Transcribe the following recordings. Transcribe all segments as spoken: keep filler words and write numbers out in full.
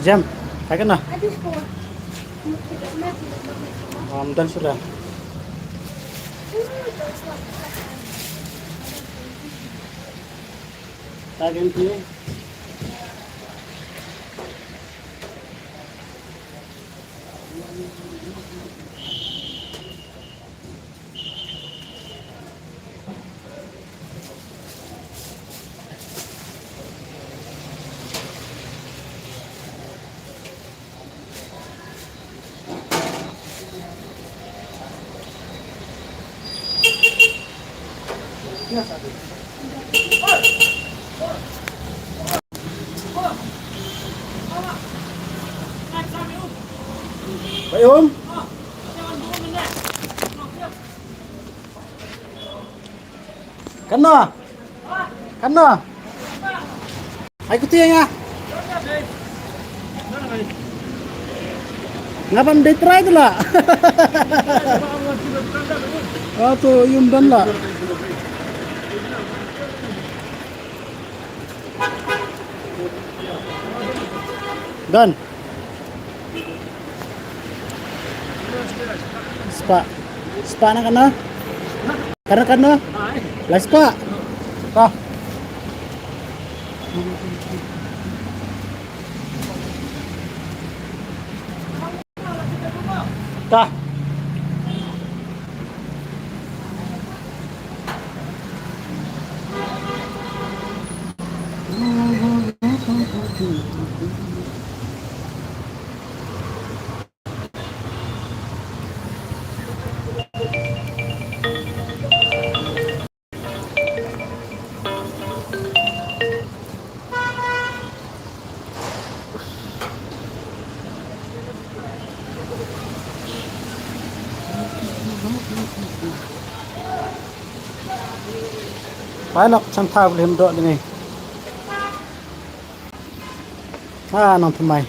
Jam, hai kana? Am dan sila. Hai kan tu. Baik, Om. Kano? Kano? Ai, kuti nga. Nga bam dei trai tu lah. Ah, tu yum dan lah. Dan. Spah. Spah na kano? Kano, kano? Lai spah. Tah. Tah. Pai lok chang tha blim dok dini. Ah, nang thymmai.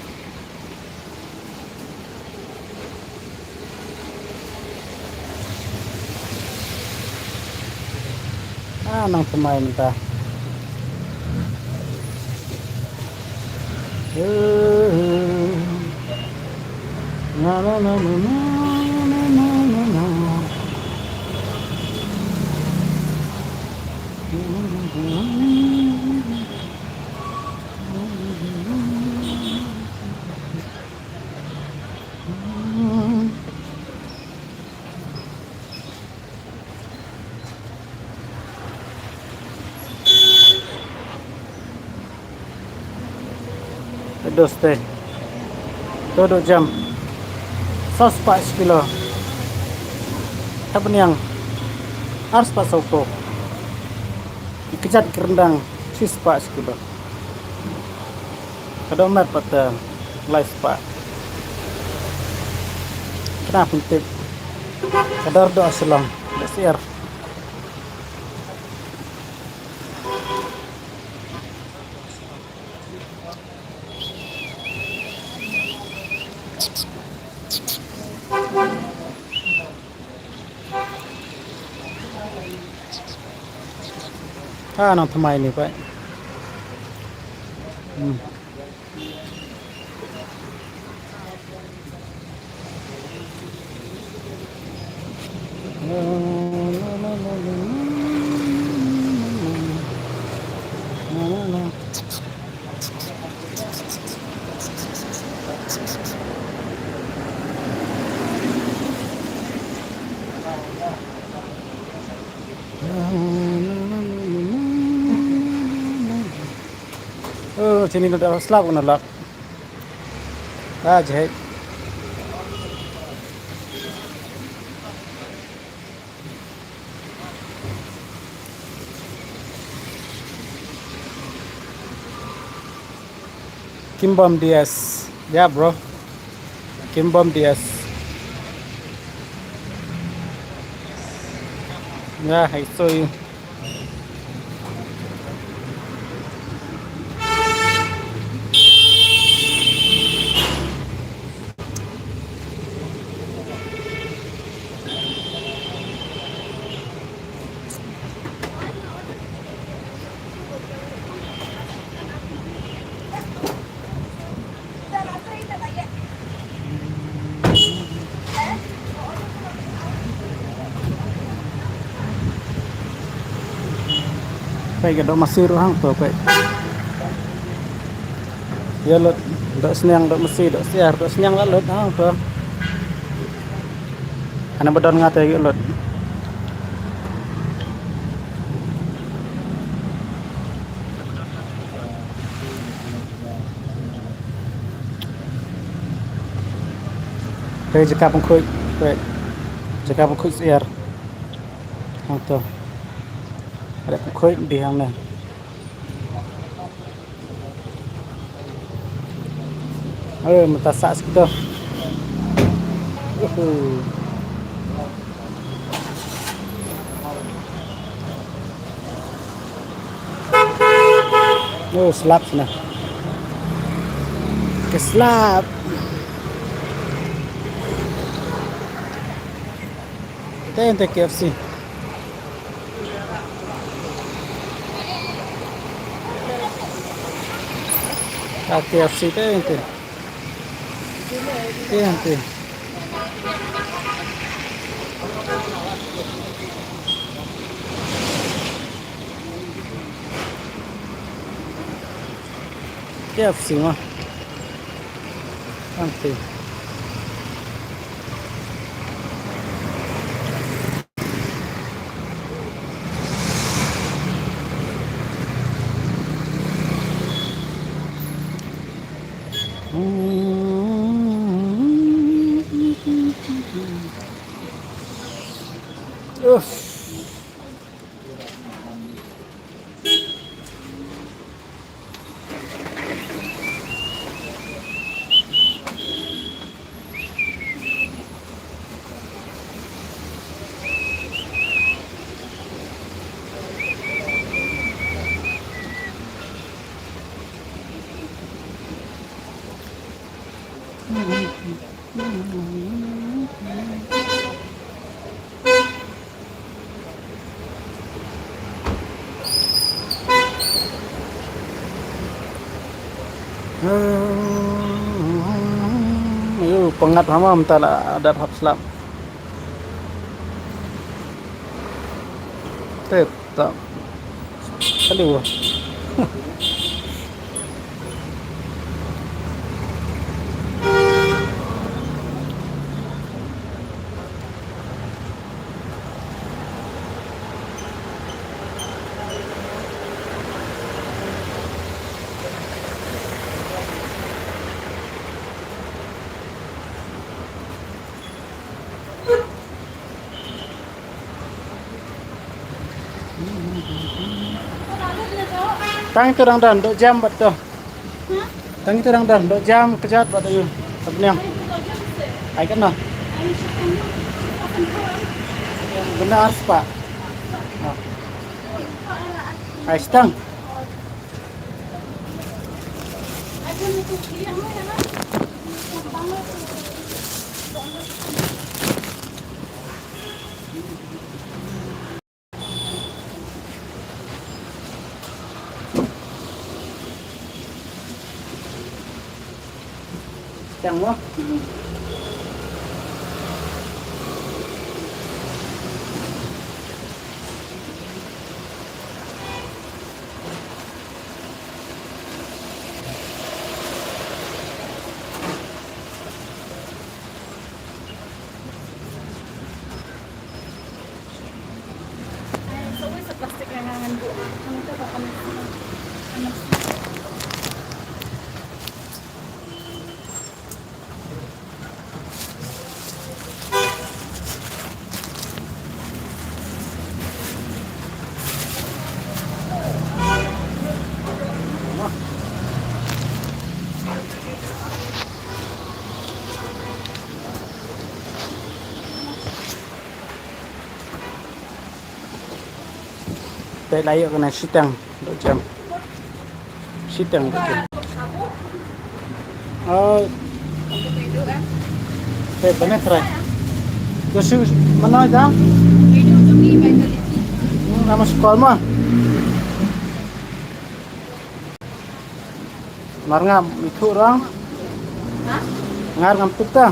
Ah, nang thymmai mynta. Na, na, na. Doste. Todo jam. Saw spah shi kilo. Thap niang. Ar spah saw pok. Ki kjat ki ryndang. Shi spah shi kilo. Ka dohmet pat te lai spah. Kena pyntip. Ka dor doh Shillong. Leh syiar. Ah, nang thymmai ni pat. Hmm. Oh, sini na da slap kena lak. Ah, jahit. Kimbom D S. Yeah, bro. Kimbom D S. Yeah, I saw you. Peit ka doh masi ruh hangto, peit. Ïa lut, doh sniang, doh masi, doh syiar, doh sniang la lut hangto. Hana ba don nga te ïa lut. Te jaka pynkhuid, te jaka pynkhuid syiar. Hangto. Ada pynkhuid di hangne. Eh, mynta sah sha kito. Uhu. Oh, slap shane. Ka slap. Te, te K F C. Ah, K F C te, te. Te, te. K F C ma. Ante. Uff. Ayo, pyngat hama mynta la dap hap slap. Tep tap. Aduh. Tang itu dang don, dok jam bat tu. Tang itu dang don, dok jam kejat bat tu. Sabniang. Ai kan na. Benar sepak. Ai setang. Tang mo. Lai ïoh kane shiteng dohjem. Shiteng dohjem. Oh. Te bane trai. Yo shu mana ja? Hmm, nama sekolah mah. Mar ngam ithuh rang. Ngar ngam tup ta.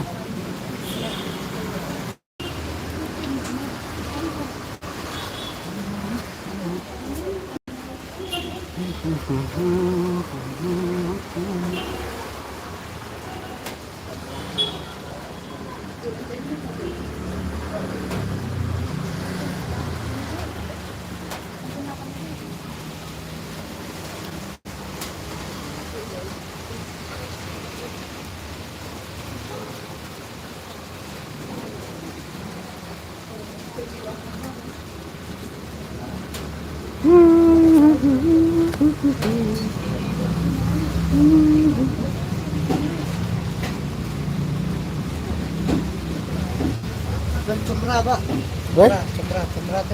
Wei? Chandra, Chandra te.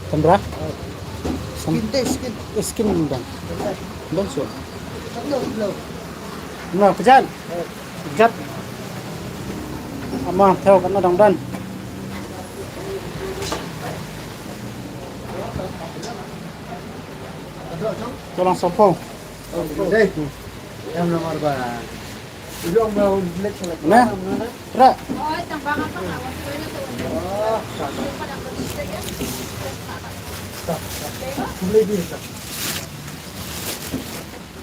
Chandra? Skin te, skin. Skin dang. Dang so. Na, kejat. Kejat. Ama, theo katno dang don. Tolong sopo. Dei. Em nomor ba. Ujung ba. Nah. Ra. Boleh dia.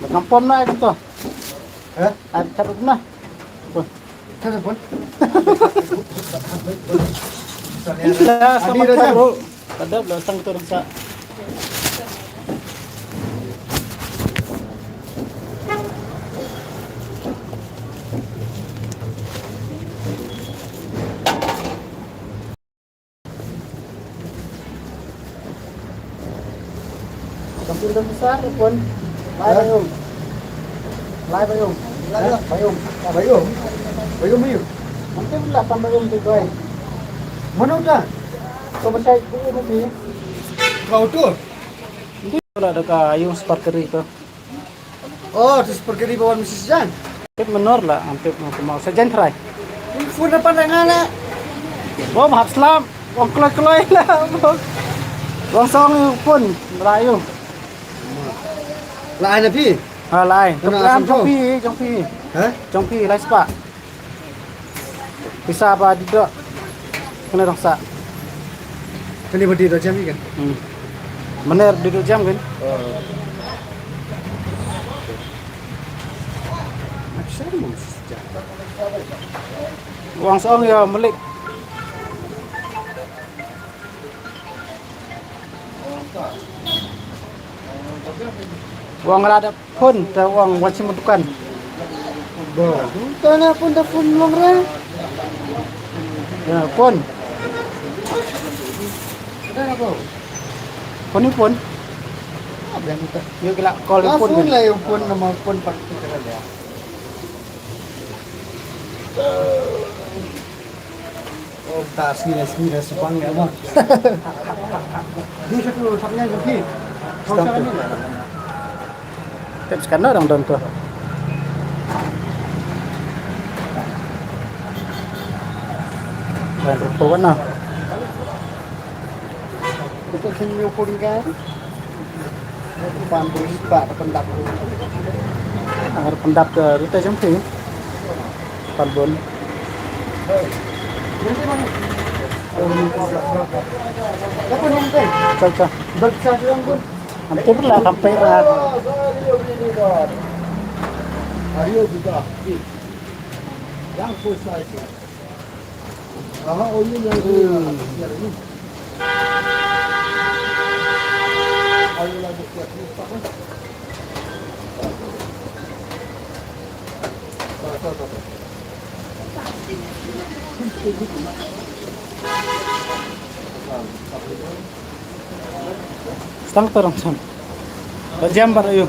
Ngam pom na kan to. Hah? Ai, kat ruh na. Pun. Kat ruh pun. Ila sama kat ruh. Kada bela sang turun sa. Computer besar pun. Lai bayum. Lai bayum. Lai bayum. Bayum. Bayum bayum. Mungkin lapan bayum tu tuai. Mana udah? Kau besar itu mungkin. Kau tu. Itu lah dekat ayung sepat keri tu. Oh, tu seperti di bawah Missus Jan. Pip menor lah, hampir mau kemau. Sajan try. Phone apa dah ngala? Bom hap slap. Wang keloi keloi lah. Wang song pun melayu. Lah ai na phi? Ha, lai. Kena asam jong phi, jong phi. Ha? Jong phi lai spa. Pisa ba dei doh. Kane dang sah. Kane ba dei doh jam kan? Hmm. Mane dei doh jam kan? Oh. Wang song ya malik. Wang la da phone ta wang wan sim dukan. Ba, ta na phone ta phone long ra. Ya, phone. Phone ni phone. Yo kila call phone la yo phone nama phone pak tu kala ya. Oh, ta sini sini sepang ya mah. Di satu sapnya lagi. Tep skandar dang don tu. Lain rupa warna. Betul sini pun kan. Pan bun ba da pyndap. Ar pyndap da ruta jong phi. Pan bun. Cha cha. Bad cha jong bun. Antir la kampe ra. Ario juga. Yang full size. Stang torong sam. Ba jam ba ayu.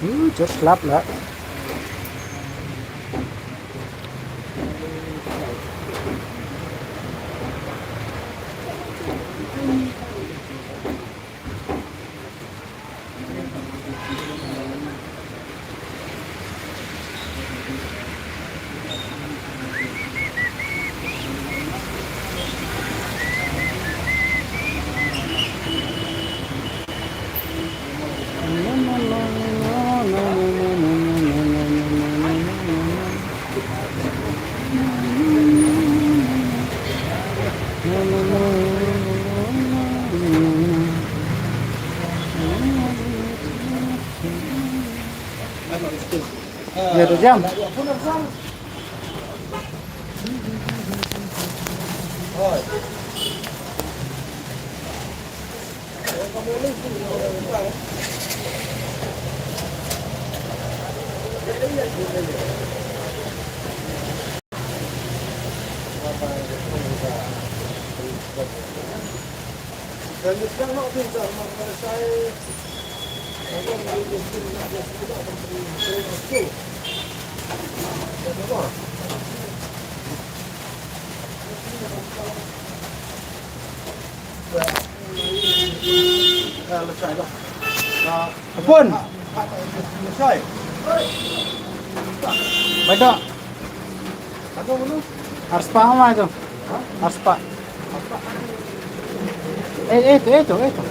Hmm, jot slap lah. Ïa, tu jam. Kapun. Bai to. Arspah ma to. Arspah. Eh, eh, to, eh, to, eh, to.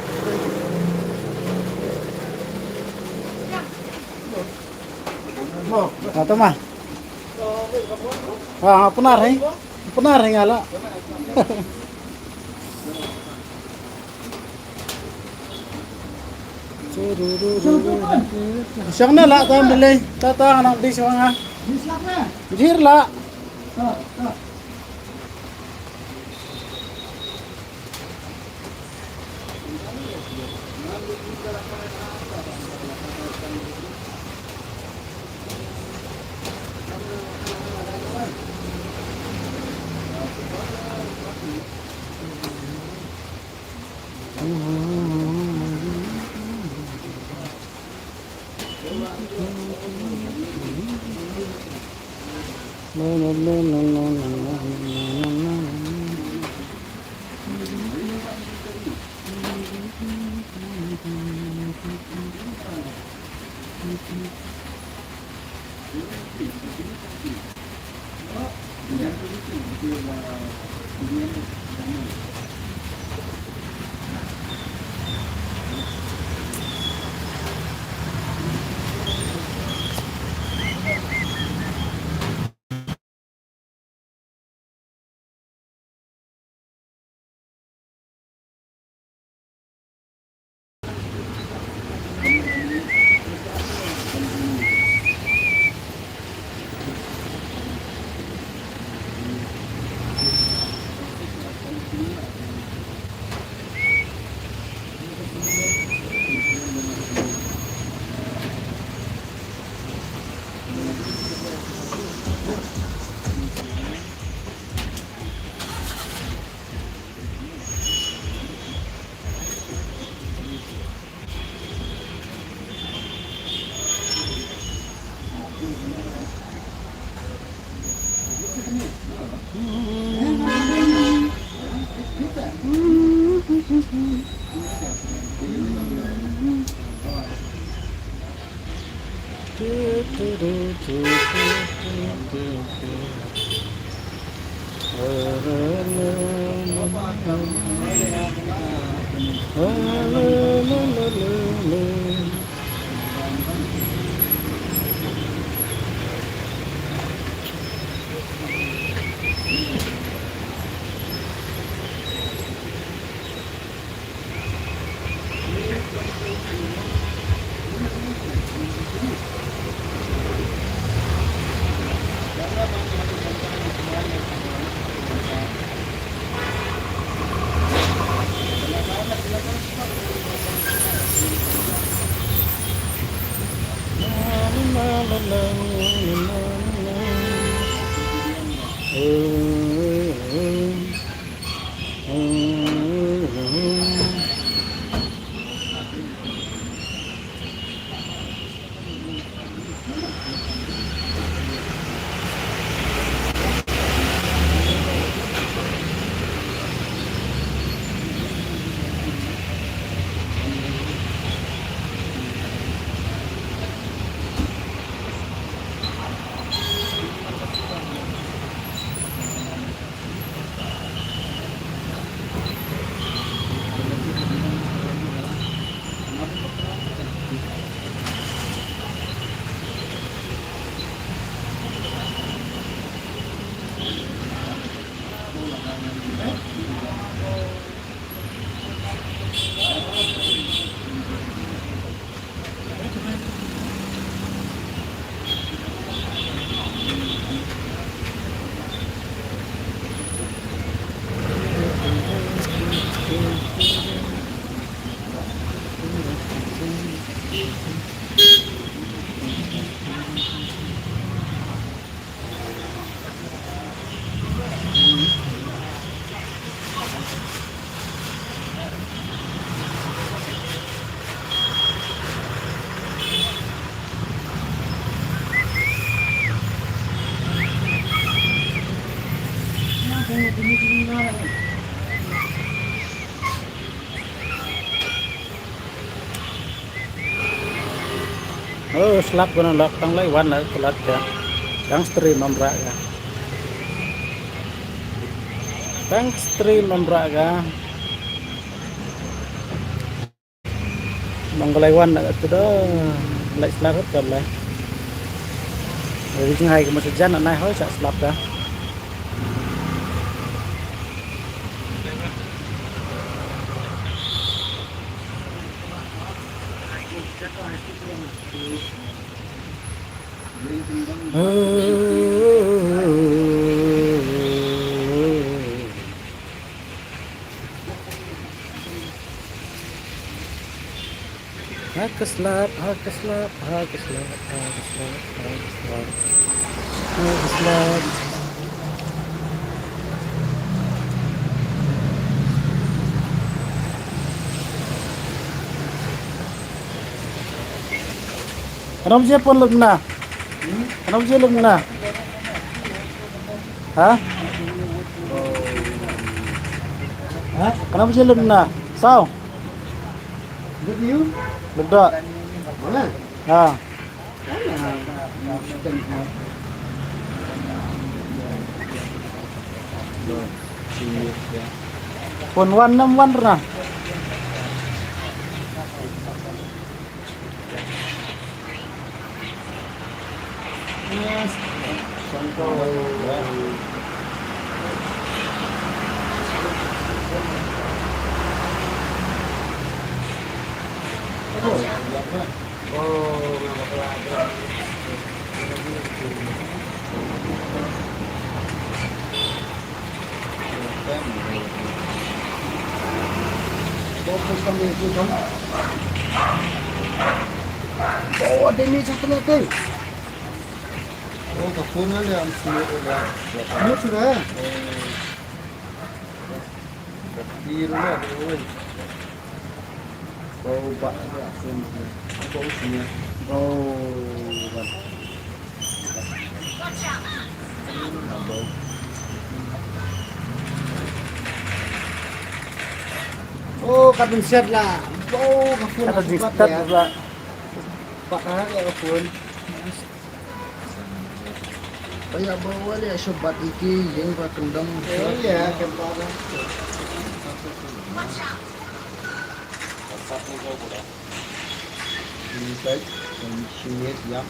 Ah, to ma. Ah, pynah hi. Pynah hi nga la. Shong ne la tam le. Ta ta nang di shong ha. Jir la. Oh, slap guna lok tang lai wan la kulat ka. Tang stream amra ka. Tang stream amra ka. Mong lai wan la tu da. Lai slap ka lai. Ri jing hai ka masa jan nai hoi sa slap ka. Ha ka slap, ha ka slap, ha ka slap, ha ka slap, ha ka slap, ha ka slap. Kano bje pon lut na? Kano bje lut na? Ha? Ha? Kano bje lut na? Sao? Lut da. Ha. Pon wan nam wan rna. Oh, ada ni satu lagi. Oh, ka phone na le am smooth le. Smooth sudah. Di rumah, di rumah. Bau bak dia phone. Bau sini. Bau bak. Oh, ka pynset la. Oh, ka phone. Ka pynset la. Bak ha ka phone. Ba ïa ba wa le shu bat ïa ki ïing ba kyndong. Ïa ka ba. Ini baik, dan sini ya.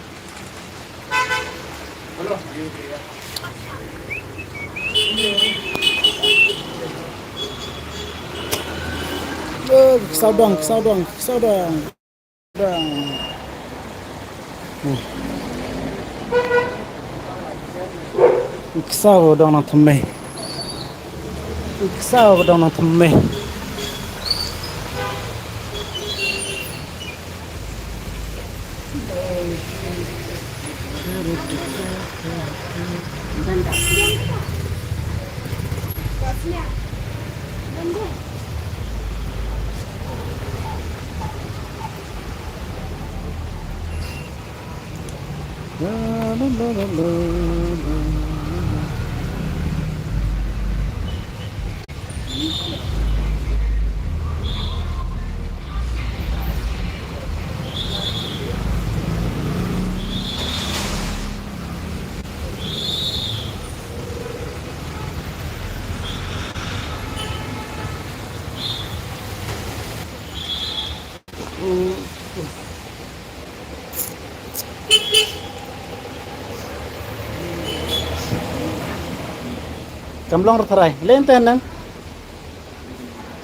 Eh, ksaw dong, ksaw dong, ksaw dong. Dong. Hmm. Ksaw dong nang thymmai. Ksaw dong nang thymmai. Kam long ra tharai. Leh hangtei haneng.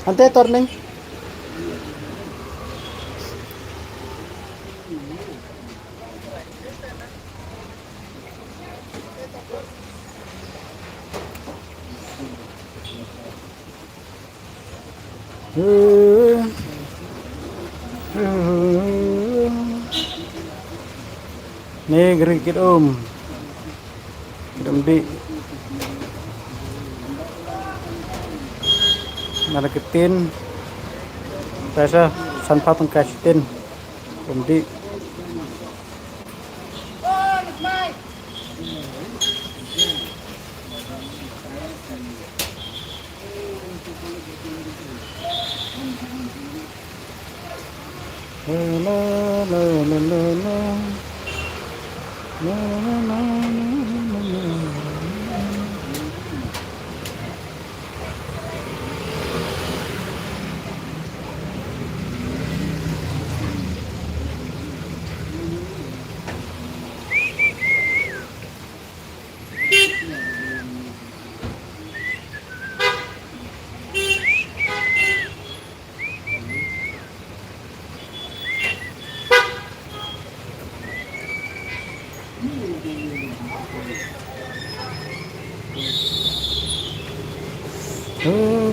Hangtei turning. Ne gari kit um. Kit um dih. Nada kitin. Pesa sanphaw tyngka kitin. Um dih.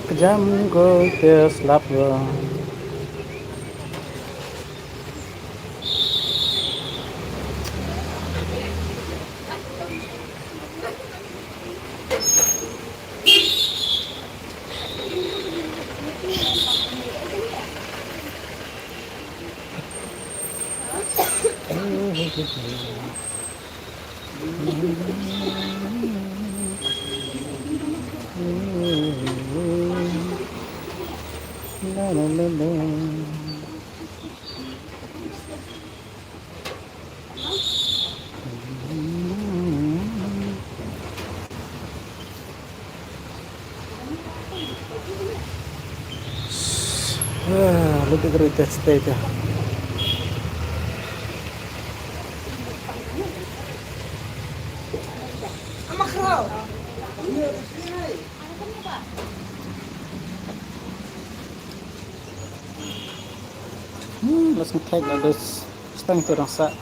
Ka jam ko te slap ko. Ah, lebih dari test itu. Hmm, let's take this. Stang tu rasa.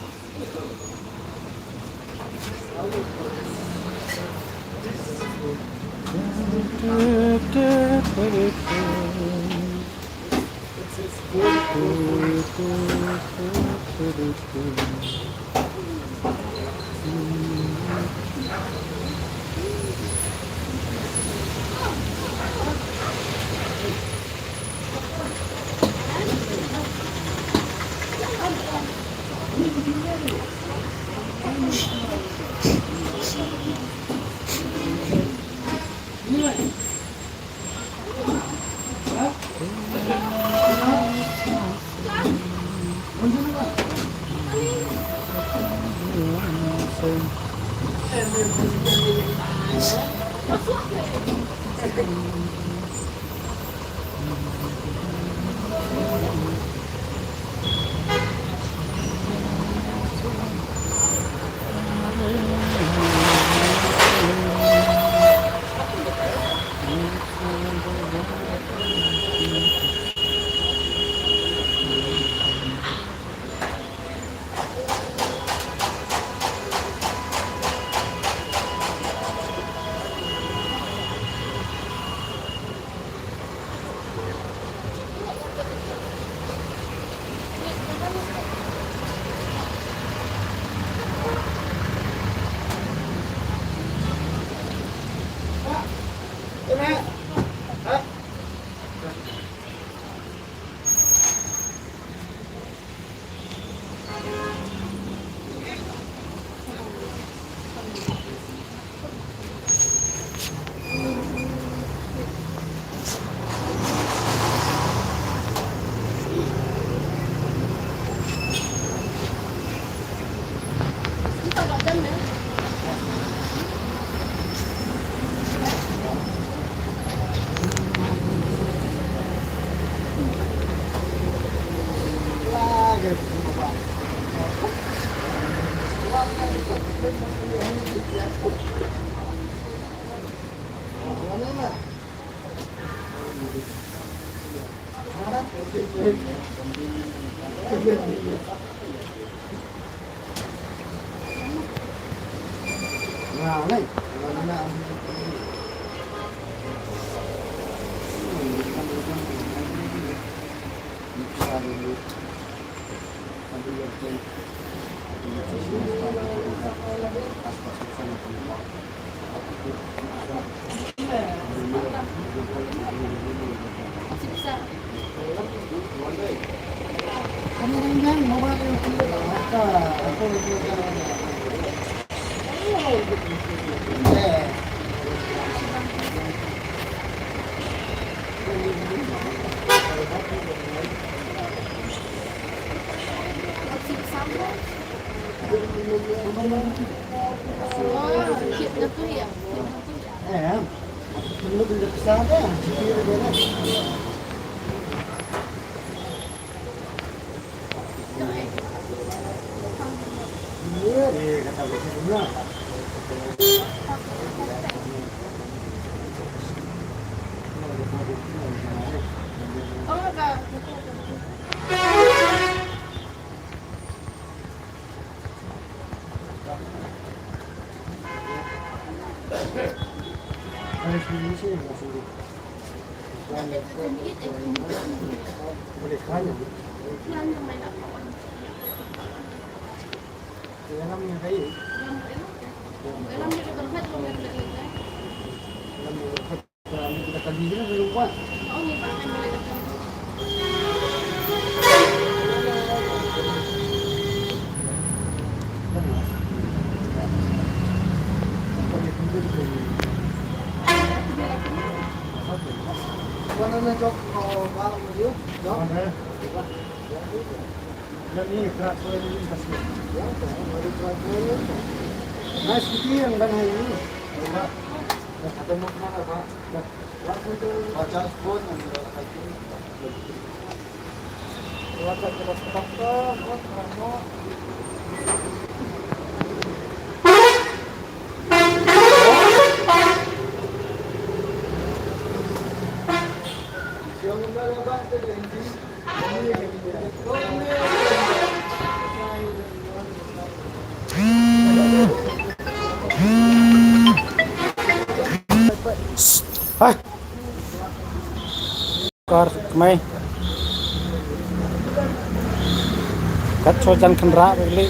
Hai. Kar kmai. Kat shu jan kynrah beli.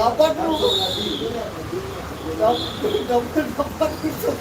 Dapat tu. Dapat, dapat, dapat tu.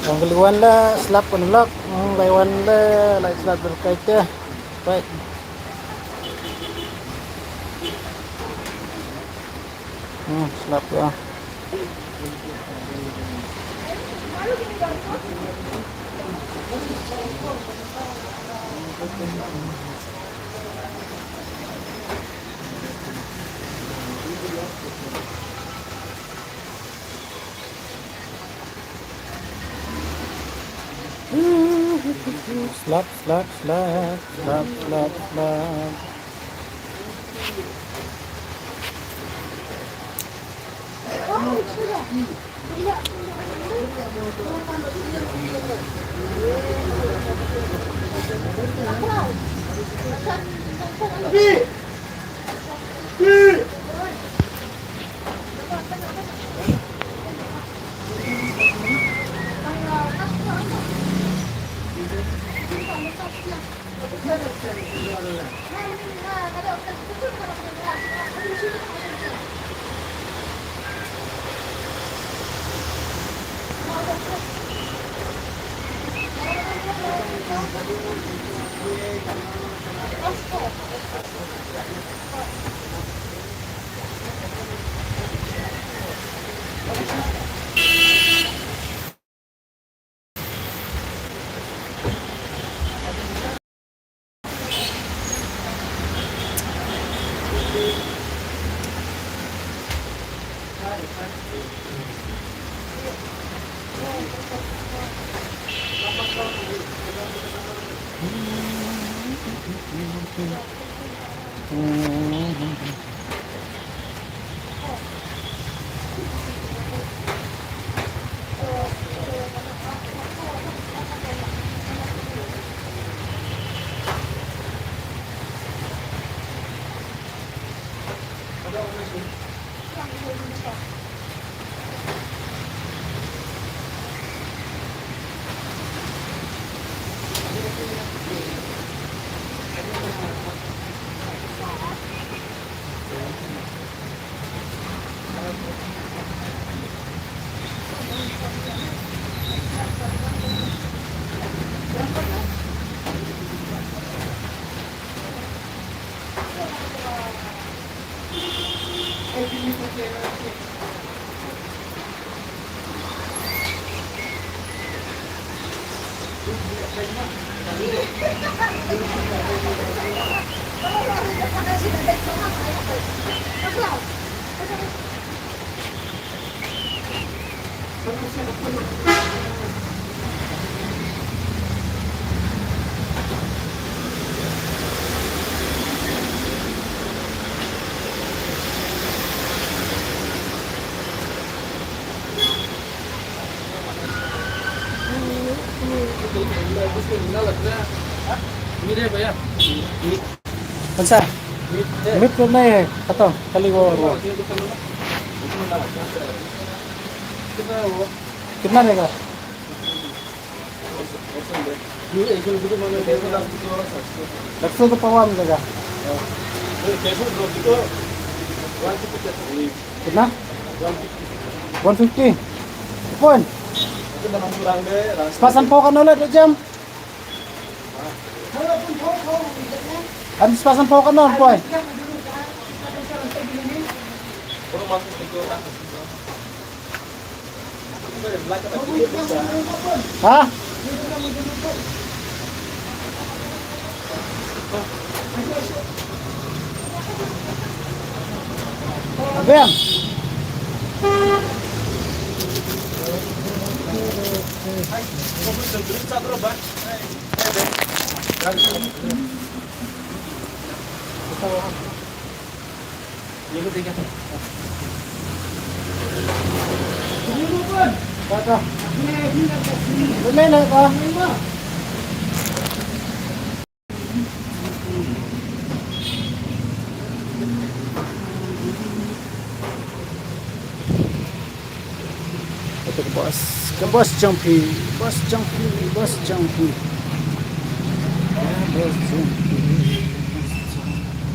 Wan ka liwan la slap kan lok, hmm, lai wan la lai slap berkai te. Baik. Hmm, slap ya. Slap, slap, slap, slap, slap, slap. कौन सा? मीट तो नहीं है, खत्म, खाली वो, वो। कितना रहेगा? डेढ़ सौ तो पौवा मिलेगा। कितना? वन फिफ्टी। Pon. Spah sanphew katno leh, Jam? Em, spah sanphew katno, Poi? Ha? Abiang. Kata ka bus, ka bus jong phi, bus jong phi, bus jong phi. Ka bus jong phi, bus jong phi.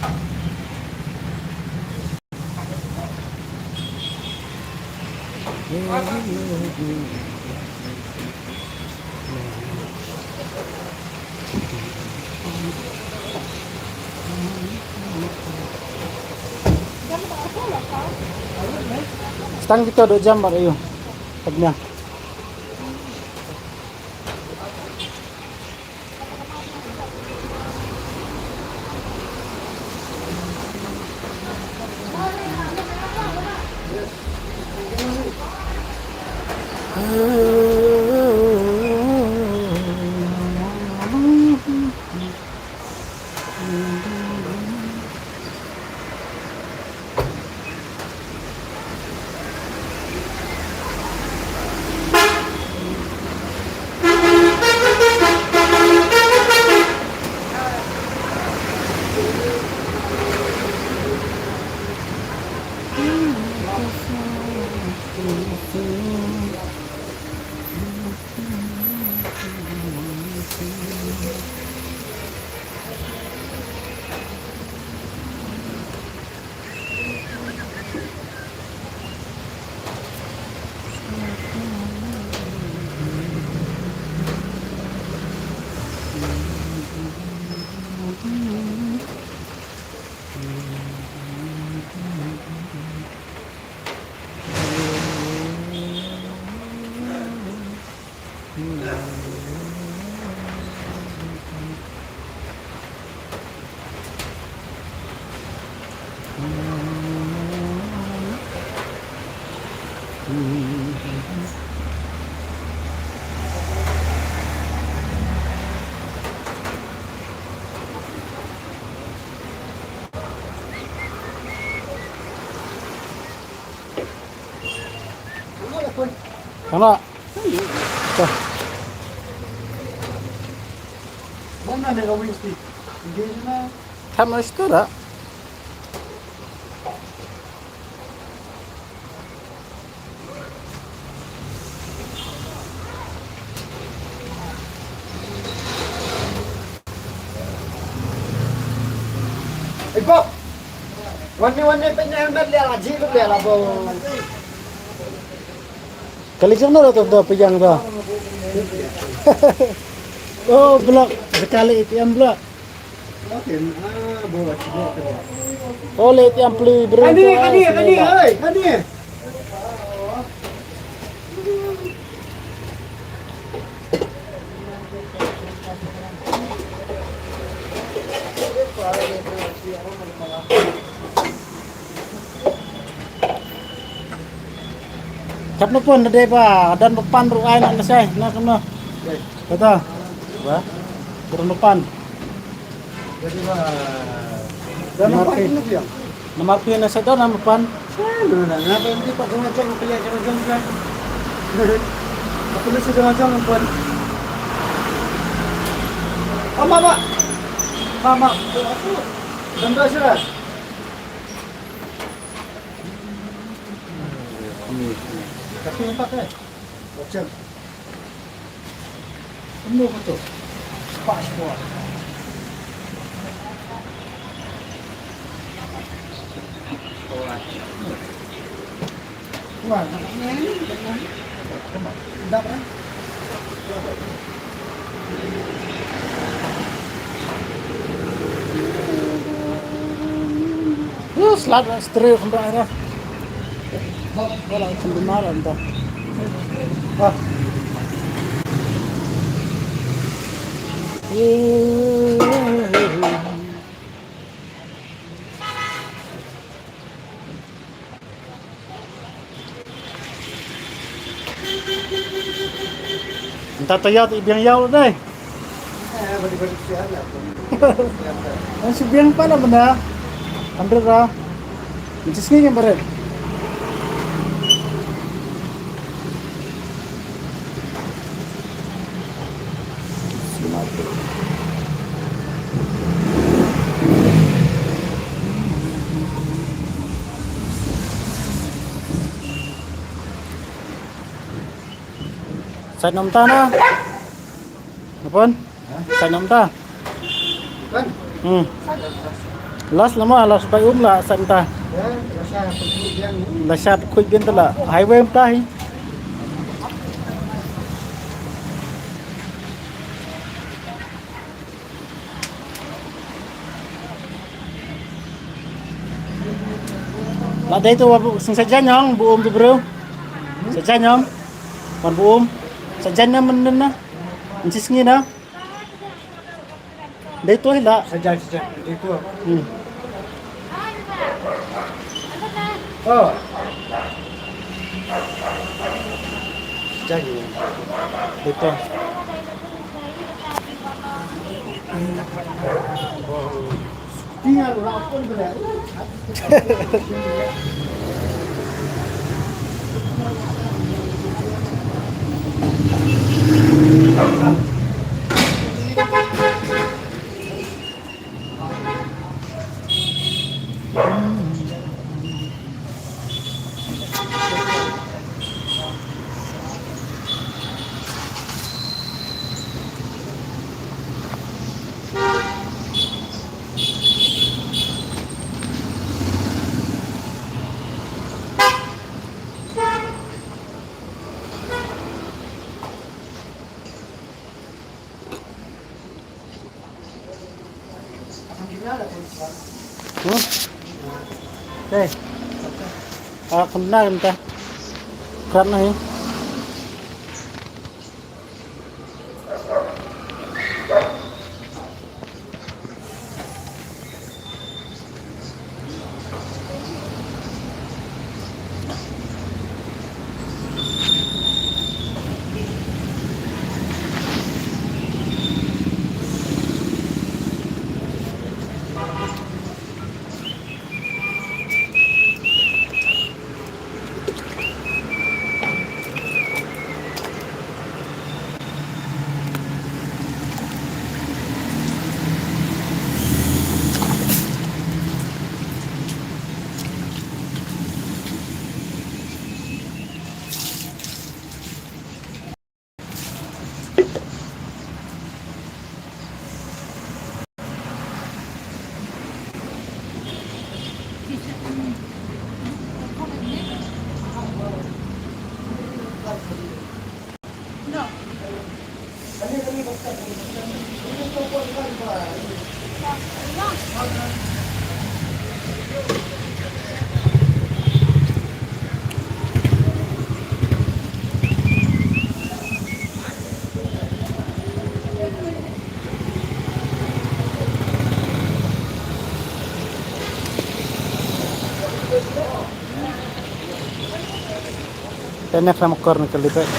Stang kita duk jam bad ayu. Tengah. Ano? Ito. Tama na ito da. Wan ni, wan ni, pynïaid met leh la, ji leh la, bo. Kali jong no to, to pynïaid to. Oh, block, sekali A T M block. Oh, le A T M pli bro. Kani, kani, kani, oi, kani. Katno pun na dei ba don ba pan ruh ai na na sai na kumno. Kata. Ba. Don ba pan. Jadi ba. Don ba pan. Namar phi na sa don ba pan. Namar phi na sa don ba pan. Apa lu sudah macam pun. Ama ba. Mama. Tanda sudah. Tapi empat eh. Macam. Penuh betul. Pas semua. Wah, nak main, nak main. Sedap kan? Slat stre kham rai ra. Wala kham bimar anta. Anta ta ïaw ta i biang ïaw dei. Ang si biang pa na benda. Andra ra. Ang si sngi yang barat. Sait nom ta na. Napon? Sait nom ta. Hmm. Las lama, las bai um la sait ta. Las sha pkhuid biang ta la. Highway ta hi. La dei to wa bu sing sa jan yong bu um tu bro. Sa jan yong. Wan bu um. Sa jan na men na. Ncis ngi na. Dei to hi la. Sa jan, sa jan. Dei to. Hmm. Oh. Sa jan. Dei to. Hmm? Hey. Ah, kena kita. Kerap nahi. Te ne khlem kor ne kali bek.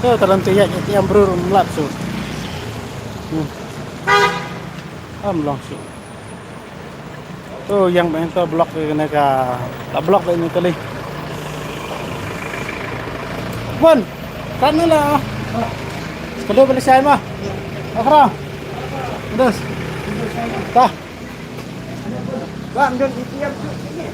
Te talan te ïa ïa brur mlap su. Hmm. Am long su. To yang ba to block ne ka la block ne kali. Bon. Kan ne la. Kalo beli sai ma. Akhra. Terus. Tah. Bang, dan itiap tu sini.